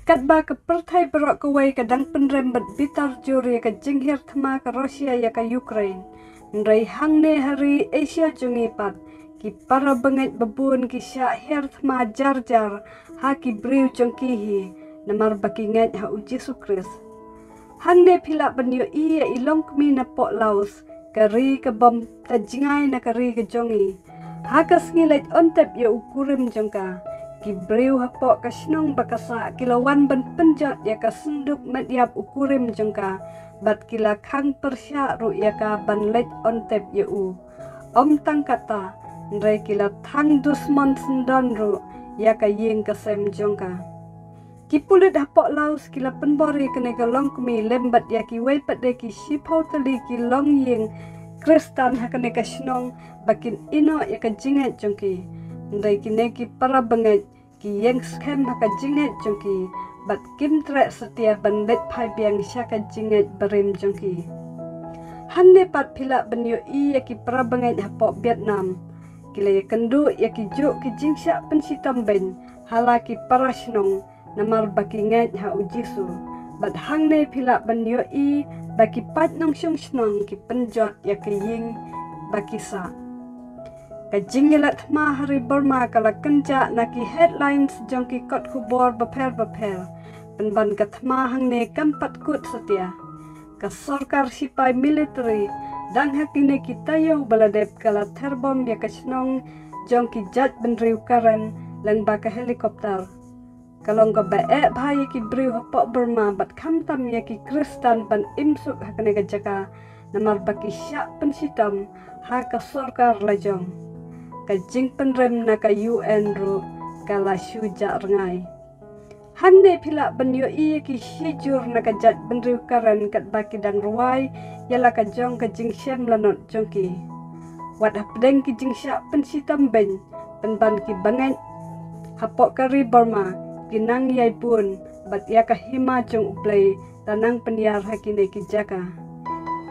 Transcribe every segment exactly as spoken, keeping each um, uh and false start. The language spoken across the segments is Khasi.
Katba ka pyrthei baroh kawei ka dang pynrem bad bitar jur ïa ka jinghiar thma ka Russia ïa ka Ukraine, hynrei hangne ha ri Asia jong ngi pat, ki para bangeit babun ki shah hiar thma jar jar ha ki briew jong ki hi, namar ba ki ngeit ha U Jisu Khrist. Hangne phi lah ban ïohi ïa i longkmie napoh Laos, ka ri ka bym da jngai na ka ri ka jong ngi. Ha ka sngi leit on tep ïa u kurim jong ka, ki briew hapoh ka shnong ba ka sah ki la wan ban pynjot ïa ka synduk met ïap u kurim jong ka, bad ki la khang pyrshah ruh ïa ka ban leit on tep ïa u. Ym tang kata, hynrei ki la thang dusmon syndon ruh ïa ka ïing ka sem jong ka. Ki pulit hapoh Laos ki la pynbor ïa kane ka longkmie lem bad ïa kiwei pat de ki shiphew tylli ki longïing Khristan ha kane ka shnong ba kin ïehnoh ïa ka jingngeit jong ki. Hynrei kine ki para bangeit ki ïeng skhem ha ka jingngeit jong ki, bad kim treh satia ban leit phai biang sha ka jingngeit barim jong ki. Hangne pat phi lah ban ïohi ïa ki para bangeit hapoh Vietnam, ki la ïakynduh ïa ki juh ki jingshah pynshitom beiñ ha la ki para shnong, namar ba ki ngeit ha U Jisu. Bad hangne phi lah ban ïohi ba ki paid nongshong shnong ki pynjot ïa ka ïing ba ki sah. Ka jingïaleh thma ha ri Burma ka la kynjah na ki headlines jong ki kot khubor bapher bapher. Pynban ka thma hangne kam pat kut satia. Ka sorkar sipai military dang ha kine ki taïew ba la dep ka la ther bom ïa ka shnong jong ki jaitbynriew Karen lyngba ka helicopter. Ka long kaba eh bha ïa ki briew hapoh Burma bad khamtam ïa ki Khristan ban im suk ha kane ka jaka, namar ba ki shah pynshitom ha ka sorkar lajong. Ka jingpynrem na ka U N ruh ka la shu jah rngai. Hangne phi lah ban ïohi ïa ki shijur na ka jaitbynriew Karen katba ki dang rwai ïa la ka jong ka jingshem lanot jong ki. Wat hapdeng ki jingshah pynshitom beiñ, pynban ki bangeit hapoh ka ri Burma ki nang ïai bun bad ïa ka hima jong U Blei la nang pynïar ha kine ki jaka.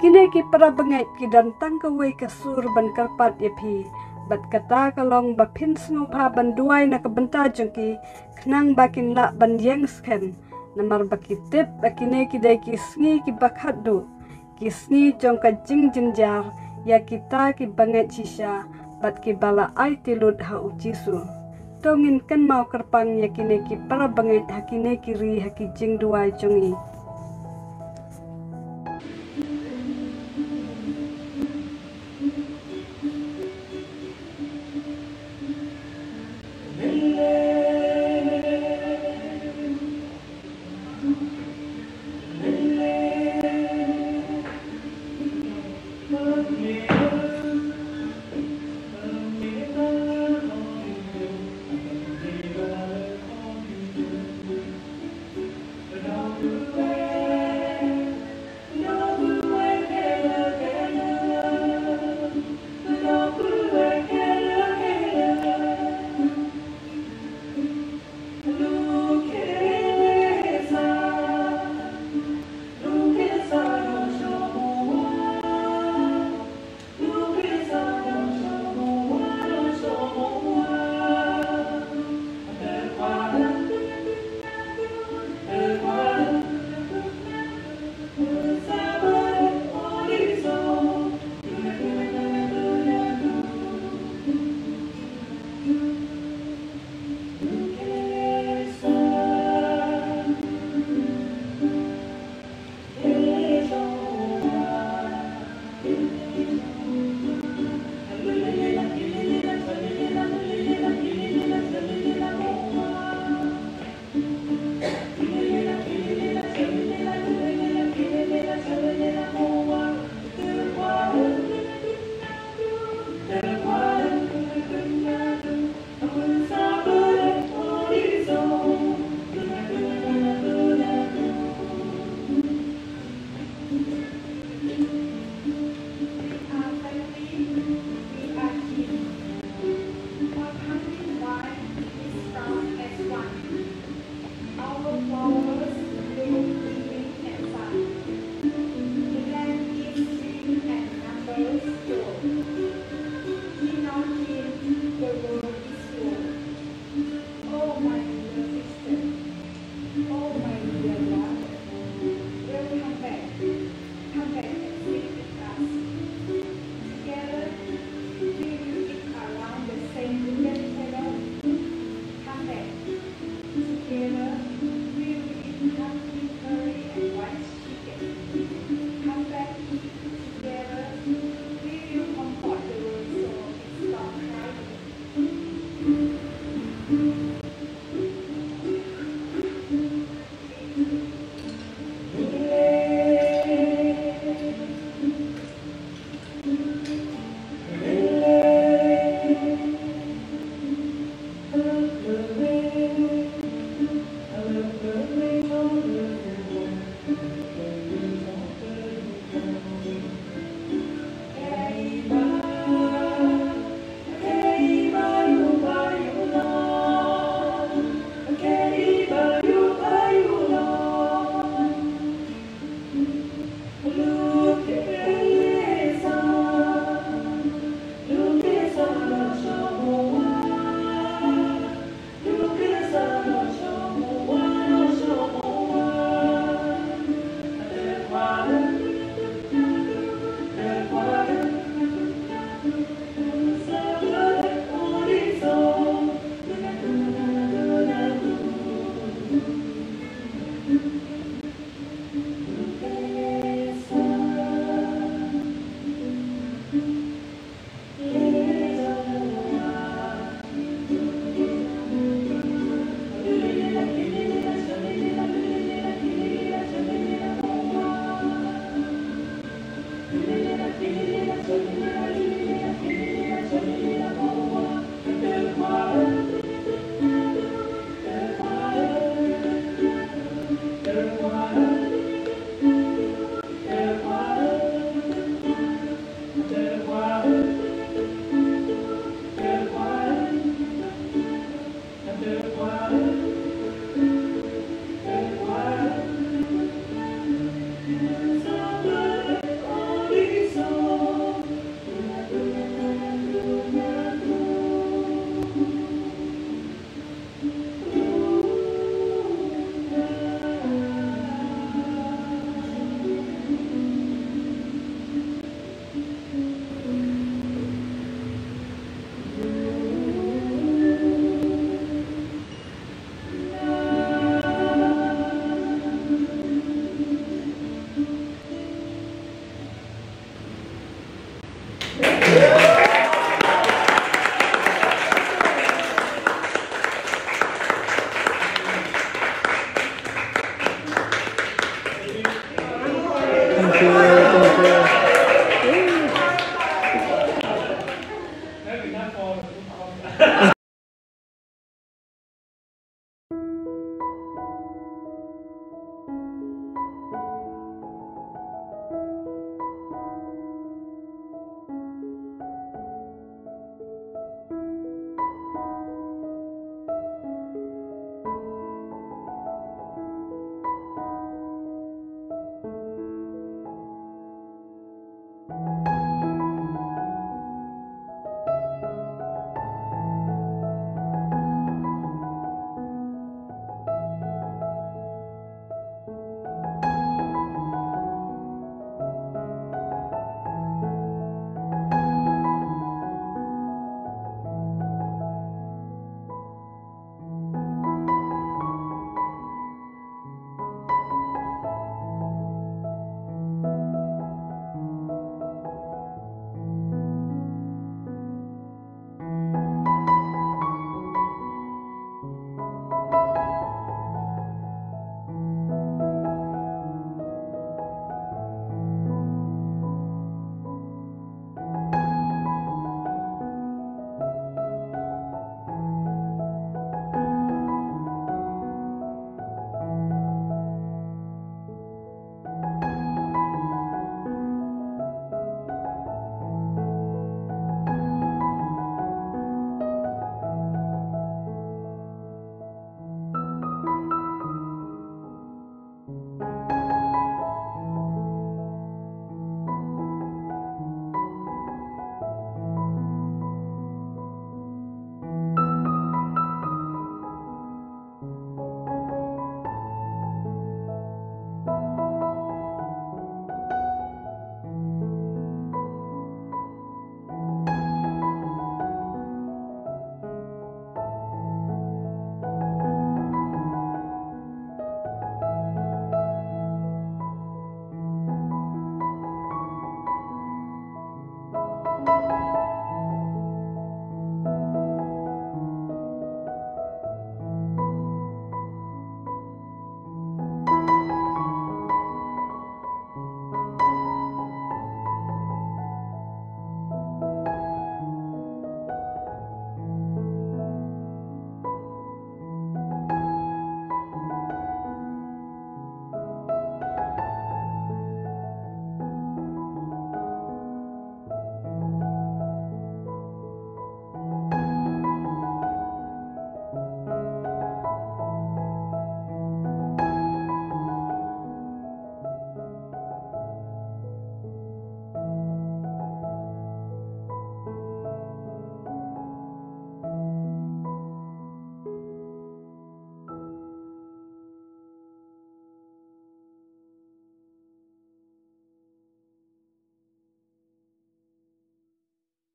Kine ki para bangeit ki don tang kawei ka sur ban kyrpad ïa phi, bad kata ka long ba phin sngewbha ban duwai na ka bynta jong ki, khnang ba kin lah ban ïeng skhem, namar ba ki tip ba kine ki dei ki sngi kiba khatduh, ki sngi jong ka jingjynjar ïa kita ki bangeit shisha bad kiba la aiti lut ha U Jisu. To ngin kynmaw kyrpang ïa kine ki para bangeit ha kine ki ri ha ki jingduwai jong ngi.